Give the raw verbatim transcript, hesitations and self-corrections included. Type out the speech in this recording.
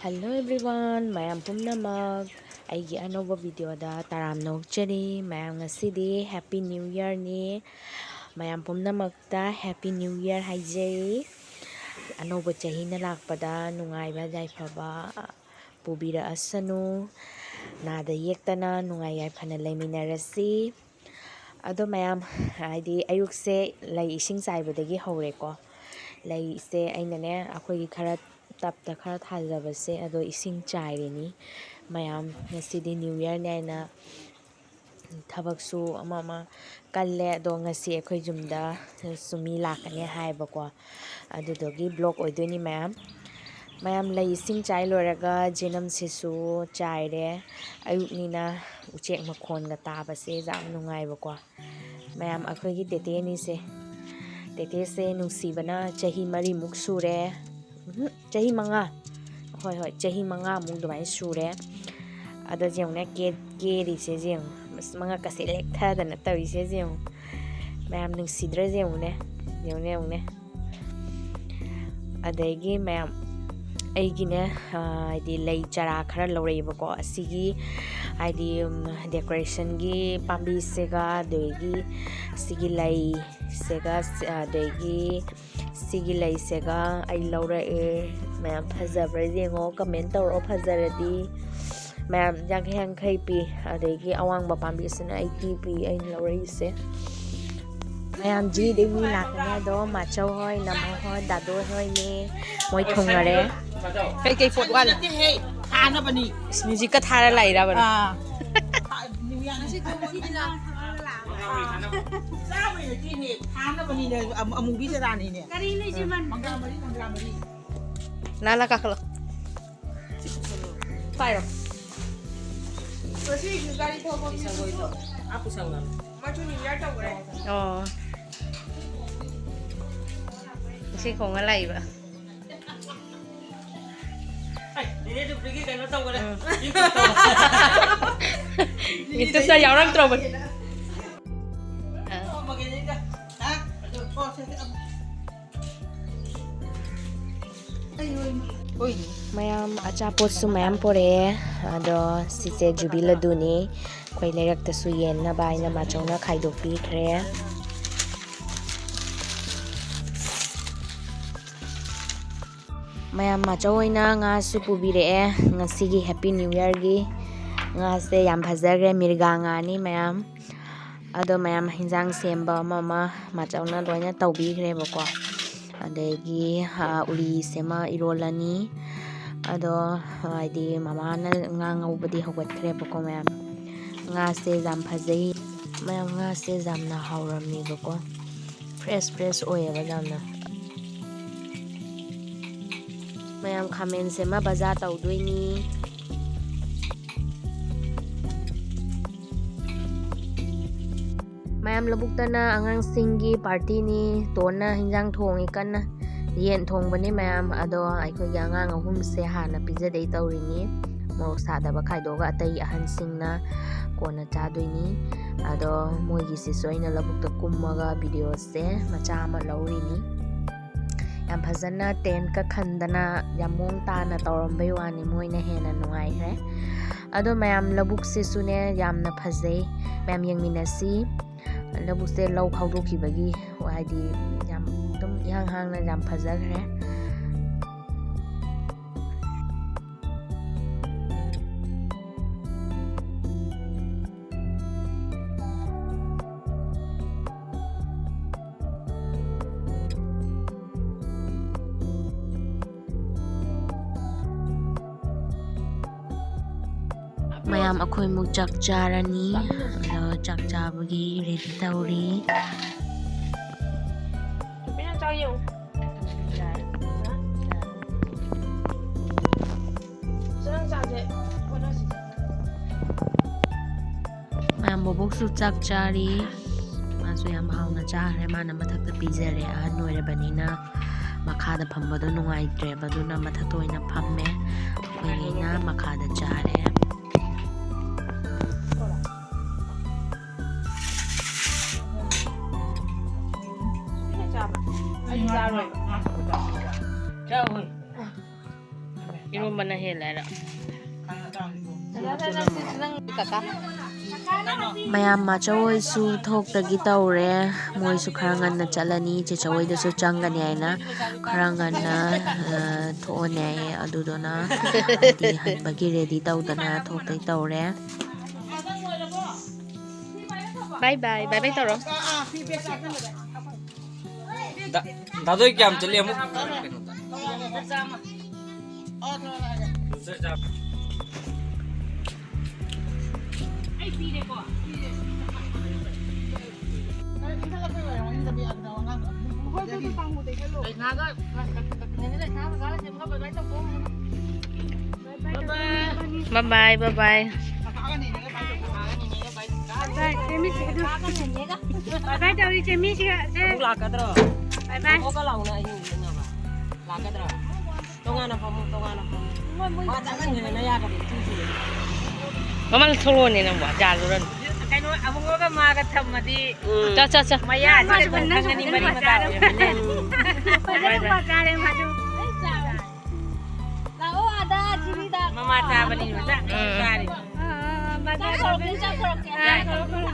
Hello everyone, ꯃꯌꯥꯝ ꯄꯨꯝꯅꯃꯛ ꯑꯩꯒꯤ ꯑꯅꯧꯕ ꯚꯤꯗꯤꯑꯣꯗ ꯇꯔꯥꯝꯅ ꯑꯣꯛꯆꯔꯤ꯫ ꯃꯌꯥꯝ ꯉꯁꯤꯗꯤ Happy New Yearꯅꯤ꯫ ꯃꯌꯥꯝ ꯄꯨꯝꯅꯃꯛꯇ Happy New Year ꯍꯥꯏꯖꯩ꯫ ꯑꯅꯧꯕ ꯆꯍꯤꯅ ꯂꯥꯛꯄꯗ ꯅꯨꯡꯉꯥꯏꯕ ꯌꯥꯏꯐꯕ ꯄꯨꯕꯤꯔꯛꯑꯁꯅꯨ꯫ ꯅꯥꯗ ꯌꯦꯛꯇꯅ ꯅꯨꯡꯉꯥꯏ ꯌꯥꯏꯐꯅ ꯂꯩꯃꯤꯟꯅꯔꯁꯤ꯫ ꯑꯗꯣ ꯃꯌꯥꯝ, ꯍꯥꯏꯗꯤ ꯑꯌꯨꯛꯁꯦ ꯂꯩ ꯏꯁꯤꯡ ꯆꯥꯏꯕꯗꯒꯤ ꯍꯧꯔꯦꯀꯣ꯫ ꯂꯩꯁꯦ ꯑꯩꯅꯅꯦ, ꯑꯩꯈꯣꯏꯒꯤ ꯈꯔ ꯇꯞꯇ ꯈꯔ ꯊꯥꯖꯕꯁꯦ, ꯑꯗꯣ ꯏꯁꯤꯡ ꯆꯥꯏꯔꯤꯅꯤ꯫ ꯃꯌꯥꯝ ꯉꯁꯤꯗꯤ New Yearꯅꯦ ꯍꯥꯏꯅ ꯊꯕꯛꯁꯨ ꯑꯃ ꯑꯃ ꯀꯜꯂꯦ꯫ ꯑꯗꯣ ꯉꯁꯤ ꯑꯩꯈꯣꯏ ꯌꯨꯝꯗꯁꯨ ꯃꯤ ꯂꯥꯛꯀꯅꯤ ꯍꯥꯏꯌꯦꯕꯀꯣ, ꯑꯗꯨꯗꯨꯒꯤ vlog ꯑꯣꯏꯗꯣꯏꯅꯤ ꯃꯌꯥꯝ꯫ ꯃꯌꯥꯝ ꯂꯩ ꯏꯁꯤꯡ ꯆꯥꯏ ꯂꯣꯏꯔꯒ ꯖꯦꯅꯝꯁꯤꯁꯨ ꯆꯥꯏꯔꯦ꯫ ꯑꯌꯨꯛꯅꯤꯅ ꯎꯆꯦꯛ ꯃꯈꯣꯟꯒ ꯇꯥꯕꯁꯦ ꯌꯥꯝ ꯅꯨꯡꯉꯥꯏꯕꯀꯣ꯫ ꯃꯌꯥꯝ ꯑꯩꯈꯣꯏꯒꯤ ꯇꯦꯇꯦ ꯑꯅꯤꯁꯦ, ꯇꯦꯇꯦꯁꯦ ꯅꯨꯡꯁꯤꯕꯅ ꯆꯍꯤ ꯃꯔꯤꯃꯨꯛ ꯁꯨꯔꯦ꯫ ꯎꯝꯍꯨꯝ, ꯆꯍꯤ ꯃꯉꯥ꯫ ꯍꯣꯏ, ꯍꯣꯏ, ꯆꯍꯤ ꯃꯉꯥꯃꯨꯛ ꯑꯗꯨꯃꯥꯏꯅ ꯁꯨꯔꯦ꯫ ꯑꯗꯣ ꯌꯦꯡꯉꯨꯅꯦ, ꯀꯦ-, ꯀꯦꯔꯤꯁꯦ ꯌꯦꯡꯉꯨ꯫ ꯑꯁ, ꯃꯉꯛꯀꯁꯦ ꯂꯦꯛꯊꯗꯅ ꯇꯧꯔꯤꯁꯦ ꯌꯦꯡꯉꯨ꯫ ꯃꯌꯥꯝ ꯅꯨꯡꯁꯤꯗ꯭ꯔꯥ ꯌꯦꯡꯉꯨꯅꯦ꯫ ꯌꯦꯡꯉꯨꯅꯦ, ꯌꯦꯡꯉꯨꯅꯦ꯫ ꯑꯗꯒꯤ ꯃꯌꯥꯝ ꯑꯩꯒꯤꯅꯦ, ꯑ, ꯍꯥꯏꯗꯤ ꯂꯩ ꯆꯥꯔꯥ ꯈꯔ ꯂꯧꯔꯛꯑꯦꯕꯀꯣ꯫ ꯑꯁꯤꯒꯤ ꯍꯥꯏꯗꯤ, ꯎꯝ, decorationꯒꯤ ꯄꯥꯝꯕꯤꯁꯤꯒ, ꯑꯗꯒꯤ ꯁꯤꯒꯤ ꯂꯩꯁꯤꯒ, ꯑꯗꯒꯤ ꯁꯤꯒꯤ ꯂꯩꯁꯤꯒ ꯑꯩ ꯂꯧꯔꯛꯑꯦ꯫ ꯃꯌꯥꯝ ꯐꯖꯕ꯭ꯔꯥ ꯌꯦꯡꯉꯣ, comment ꯇꯧꯔꯛꯑꯣ ꯐꯖꯔꯗꯤ꯫ ꯃꯌꯥꯝ ꯌꯥꯡꯈꯩ ꯌꯥꯡꯈꯩ ꯄꯤ꯫ ꯑꯗꯒꯤ ꯑꯋꯥꯡꯕ ꯄꯥꯝꯕꯤꯁꯤꯅ eighty ꯄꯤ ꯑꯩꯅ ꯂꯧꯔꯛꯏꯁꯦ꯫ ꯃꯌꯥꯝ ꯖꯤꯔꯤꯗꯩ ꯃꯤ ꯂꯥꯛꯀꯅꯤ ꯑꯗꯣ, ꯃꯥꯆꯧ ꯍꯣꯏ, ꯅꯝꯃꯣ ꯍꯣꯏ, ꯗꯥꯗꯣ ꯍꯣꯏꯅꯦ, ꯃꯣꯏ ꯊꯨꯡꯉꯔꯦ꯫ ꯀꯩꯀꯩ ꯄꯣꯠ ꯋꯥꯠꯂꯤ? ꯅꯠꯇꯦꯍꯦ, ꯊꯥꯅꯕꯅꯤ꯫ ꯏꯁ, musicꯀ ꯊꯥꯔ ꯂꯥꯛꯏꯔꯕ? ꯑꯥ꯫ ꯆꯥꯕꯩ ꯅꯠꯇꯦꯅꯦ, ꯊꯥꯅꯕꯅꯤꯅꯦ, ꯑꯃꯨ-, ꯑꯃꯨꯕꯤ ꯆꯥꯔꯥꯅꯤꯅꯦ꯫ ꯀꯔꯤ ꯂꯩꯁꯦ ꯃꯟ? ꯃꯪꯒ꯭ꯔꯥ ꯃꯔꯤ, ꯃꯪꯒ꯭ꯔꯥ ꯃꯔꯤ꯫ ꯂꯥ, ꯂꯥ, ꯀꯥꯈꯠꯂꯣ꯫ ꯄꯥꯏꯔꯣ꯫ ꯉꯁꯤꯒꯤ ꯒꯥꯔꯤ ꯊꯧꯕ ꯃꯤꯗꯨꯁꯨ ꯃꯥꯁꯨ New Year ꯇꯧꯈ꯭ꯔꯦ꯫ ꯑꯣ꯫ ꯉꯁꯤ ꯈꯣꯡꯉ ꯂꯥꯛꯏꯕ꯫ ꯑꯩ, ꯅꯦꯅꯦ ꯗꯨꯕ꯭ꯂꯤꯒꯤ ꯀꯩꯅꯣ ꯇꯧꯈ꯭ꯔꯦ꯫ ꯎꯝ꯫ YouTubeꯇ꯫ YouTubeꯇ ꯌꯥꯎꯔꯛꯇ꯭ꯔꯕꯅꯤ꯫ ꯑ꯫ ꯇꯧꯔꯝꯃꯒꯦꯅꯦ ꯑꯩꯅ꯫ ꯍꯥ? ꯑꯗꯨ ꯊꯣꯛꯑꯁꯦ꯫ ꯃꯌꯥꯝ ꯑꯆꯥꯄꯣꯠꯁꯨ ꯃꯌꯥꯝ ꯄꯣꯔꯛꯑꯦ꯫ ꯑꯗꯣ ꯁꯤꯁꯦ ꯖꯨꯕꯤ ꯂꯗꯨꯅꯤ꯫ ꯑꯩꯈꯣꯏ ꯂꯩꯔꯛꯇꯁꯨ ꯌꯦꯟꯅꯕ ꯍꯥꯏꯅ ꯃꯥꯆꯧꯅ ꯈꯥꯏꯗꯣꯛꯄꯤꯈ꯭ꯔꯦ꯫ ꯃꯌꯥꯝ ꯃꯥꯆꯧ ꯍꯣꯏꯅ ꯉꯥꯁꯨ ꯄꯨꯕꯤꯔꯛꯑꯦ ꯉꯁꯤꯒꯤ Happy New Yearꯒꯤ꯫ ꯉꯥꯁꯦ ꯌꯥꯝ ꯐꯖꯈ꯭ꯔꯦ, ꯃꯤꯔꯒꯥ ꯉꯥꯅꯤ ꯃꯌꯥꯝ꯫ ꯑꯗꯣ ꯃꯌꯥꯝ ꯍꯤꯟꯖꯥꯡ ꯁꯦꯝꯕ ꯑꯃ ꯑꯃ ꯃꯥꯆꯧꯅ ꯂꯣꯏꯅ ꯇꯧꯕꯤꯈ꯭ꯔꯦꯕꯀꯣ꯫ ꯑꯗꯒꯤ, ꯑ, ꯎꯔꯤ ꯁꯦꯝꯃ ꯏꯔꯣꯜꯂꯅꯤ꯫ ꯑꯗꯣ, ꯍꯥꯏꯗꯤ, ꯃꯃꯥꯅ ꯉꯥ ꯉꯧꯕꯗꯤ ꯍꯧꯒꯠꯈ꯭ꯔꯦꯕꯀꯣ ꯃꯌꯥꯝ꯫ ꯉꯥꯁꯦ ꯌꯥꯝ ꯐꯖꯩ꯫ ꯃꯌꯥꯝ, ꯉꯥꯁꯦ ꯌꯥꯝꯅ ꯍꯥꯎꯔꯝꯃꯦꯕꯀꯣ꯫ Fresh, fresh ꯑꯣꯏꯌꯦꯕ ꯌꯥꯝꯅ꯫ ꯃꯌꯥꯝ, ꯈꯥꯃꯦꯟ ꯁꯦꯝꯃ ꯕꯖꯥꯔ ꯇꯧꯗꯣꯏꯅꯤ꯫ ꯃꯌꯥꯝ, ꯂꯧꯕꯨꯛꯇꯅ ꯑꯉꯥꯡꯁꯤꯡꯒꯤ partyꯅꯤ꯫ ꯇꯣꯟꯅ ꯍꯤꯟꯖꯥꯡ ꯊꯣꯡꯉꯤ ꯀꯟꯅ꯫ ꯌꯦꯟ ꯊꯣꯡꯕꯅꯤ ꯃꯌꯥꯝ꯫ ꯑꯗꯣ ꯑꯩꯈꯣꯏꯒꯤ ꯑꯉꯥꯡ ꯑꯍꯨꯝꯁꯦ ꯍꯥꯟꯅ ꯄꯤꯖꯗꯩ ꯇꯧꯔꯤꯅꯤ꯫ ꯃꯣꯔꯣꯛ ꯁꯥꯗꯕ ꯈꯥꯏꯗꯣꯛꯑꯒ ꯑꯇꯩ ꯑꯍꯟꯁꯤꯡꯅ ꯀꯣꯟꯅ ꯆꯥꯗꯣꯏꯅꯤ꯫ ꯑꯗꯣ ꯃꯣꯏꯒꯤꯁꯤꯁꯨ ꯑꯩꯅ ꯂꯧꯕꯨꯛꯇ ꯀꯨꯝꯃꯒ videoꯁꯦ ꯃꯆꯥ ꯑꯃ ꯂꯧꯔꯤꯅꯤ꯫ ꯌꯥꯝ ꯐꯖꯅ tentꯀ ꯈꯟꯗꯅ ꯌꯥꯝ ꯃꯑꯣꯡ ꯇꯥꯅ ꯇꯧꯔꯝꯕꯩ ꯋꯥꯅꯤ, ꯃꯣꯏꯅ ꯍꯦꯟꯅ ꯅꯨꯡꯉꯥꯏꯈ꯭ꯔꯦ꯫ ꯑꯗꯣ ꯃꯌꯥꯝ, ꯂꯧꯕꯨꯛꯁꯤꯁꯨꯅꯦ ꯌꯥꯝꯅ ꯐꯖꯩ꯫ ꯃꯌꯥꯝ ꯌꯦꯡꯃꯤꯟꯅꯁꯤ꯫ ꯂꯧꯕꯨꯛꯁꯦ ꯂꯧ ꯈꯥꯎꯗꯣꯛꯈꯤꯕꯒꯤ, ꯍꯥꯏꯗꯤ, ꯌꯥꯝ ꯑꯗꯨꯝ ꯏꯍꯥꯡ ꯍꯥꯡꯅ ꯌꯥꯝ ꯐꯖꯈ꯭ꯔꯦ꯫ ꯃꯌꯥꯝ, ꯑꯩꯈꯣꯏ ꯑꯃꯨꯛ ꯆꯥꯛ ꯆꯥꯔꯅꯤ꯫ ꯑꯗꯣ ꯆꯥꯛ ꯆꯥꯕꯒꯤ ready ꯇꯧꯔꯤ꯫ ꯃꯌꯥꯝ, ꯕꯣꯕꯣꯛꯁꯨ ꯆꯥꯛ ꯆꯥꯔꯤ꯫ ꯃꯥꯁꯨ ꯌꯥꯝ ꯍꯥꯎꯅ ꯆꯥꯈ꯭ꯔꯦ꯫ ꯃꯥꯅ ꯃꯊꯛꯇ ꯄꯤꯖꯔꯦ꯫ ꯑꯍꯟ ꯑꯣꯏꯔꯕꯅꯤꯅ ꯃꯈꯥꯗ ꯐꯝꯕꯗꯣ ꯅꯨꯡꯉꯥꯏꯇ꯭ꯔꯦꯕ, ꯑꯗꯨꯅ ꯃꯊꯛꯇ ꯑꯣꯏꯅ ꯐꯝꯃꯦ꯫ ꯑꯩꯈꯣꯏꯉꯩꯅ ꯃꯈꯥꯗ ꯆꯥꯔꯦ꯫ ꯏꯔꯣꯝꯕꯅ ꯍꯦꯜꯂꯦ ꯍꯥꯏꯔ꯫ ꯃꯌꯥꯝ ꯃꯥꯆꯧ ꯍꯣꯏꯁꯨ ꯊꯣꯛꯇꯒꯤ ꯇꯧꯔꯦ꯫ ꯃꯣꯏꯁꯨ ꯈꯔ ꯉꯟꯅ ꯆꯠꯂꯅꯤ, ꯆꯦꯆꯧ ꯍꯣꯏꯗꯁꯨ ꯆꯪꯒꯅꯤ ꯍꯥꯏꯅ ꯈꯔ ꯉꯟꯅ, ꯑ, ꯊꯣꯛꯑꯅꯤ ꯍꯥꯏꯌꯦ꯫ ꯑꯗꯨꯗꯨꯅ ꯍꯥꯏꯗꯤ ꯍꯟꯕꯒꯤ ꯔꯦꯗꯤ ꯇꯧꯗꯅ ꯊꯣꯛꯇꯒꯤ ꯇꯧꯔꯦ꯫ ꯕꯥꯏ ꯕꯥꯏ, ꯕꯥꯏ ꯕꯥꯏ ꯇꯧꯔꯣ꯫ ꯗꯥ-, ꯗꯥꯗꯣꯏ ꯀꯌꯥꯝ ꯆꯠꯂꯤ ꯑꯃꯨꯛ? ꯀꯩꯅꯣꯗ꯫ ꯕꯥꯏ ꯕꯥꯏ, ꯕꯥꯏ ꯕꯥꯏ꯫ ꯕꯥꯏ ꯕꯥꯏ, ꯆꯦ ꯃꯤꯁꯤ ꯑꯗꯨ꯫ ꯕꯥꯏ ꯕꯥꯏ ꯇꯧꯔꯤ, ꯆꯦ ꯃꯤꯁꯤꯒ, ꯁꯦ꯫ ꯑꯃꯨꯛ ꯂꯥꯛꯀꯗ꯭ꯔꯣ? ꯕꯥꯏ ꯕꯥꯏ꯫ ꯊꯣꯛꯑꯒ ꯂꯥꯛꯎꯅ ꯑꯍꯤꯡ ꯂꯦꯛꯅꯕ꯫ ꯂꯥꯛꯀꯗ꯭ꯔꯣ? ꯇꯣꯉꯥꯟꯅ ꯐꯝꯃꯨ, ꯇꯣꯉꯥꯟꯅ ꯐꯝꯃꯨ꯫ ꯃꯥ ꯆꯠꯃꯟꯈ꯭ꯔꯦ, ꯅꯌꯥꯒꯗꯤ ꯏꯆꯨ ꯆꯨꯏ꯫ ꯃꯃꯥꯡ ꯊꯣꯛꯂꯛꯑꯣꯅꯦ ꯅꯪꯕꯣ, ꯌꯥꯜꯂꯨꯔꯅꯨ꯫ ꯀꯩꯅꯣ, ꯑꯕꯨꯡꯉꯣꯒ ꯃꯥꯒ ꯊꯝꯃꯗꯤ ꯎꯝ꯫ ꯆꯠ, ꯆꯠ, ꯆꯠ꯫ ꯃꯌꯥꯁꯤꯗ ꯅꯪꯁꯨ ꯈꯪꯒꯅꯤ, ꯅꯪꯁꯨ ꯃꯔꯤ ꯃꯇꯥ ꯑꯣꯏꯔꯝꯃꯅꯤ꯫ ꯐꯖꯅ ꯄꯥ ꯆꯥꯔꯦ ꯃꯥꯁꯨ꯫ ꯂꯥꯛꯑꯣ ꯑꯥꯗ, ꯊꯤꯕꯤꯗ꯫ ꯃꯃꯥ ꯆꯥꯕꯅꯤ ꯃꯆꯥ ꯎꯝ꯫ ꯆꯥꯔꯤ꯫ ꯑꯥ, ꯑꯥ, ꯆꯥꯛ ꯄꯨꯔꯛꯀꯦ, ꯆꯥꯛ ꯄꯨꯔꯛꯀꯦ꯫ ꯑꯥ, ꯄꯨꯔꯛꯑꯣ, ꯄꯨꯔꯛꯑꯣ꯫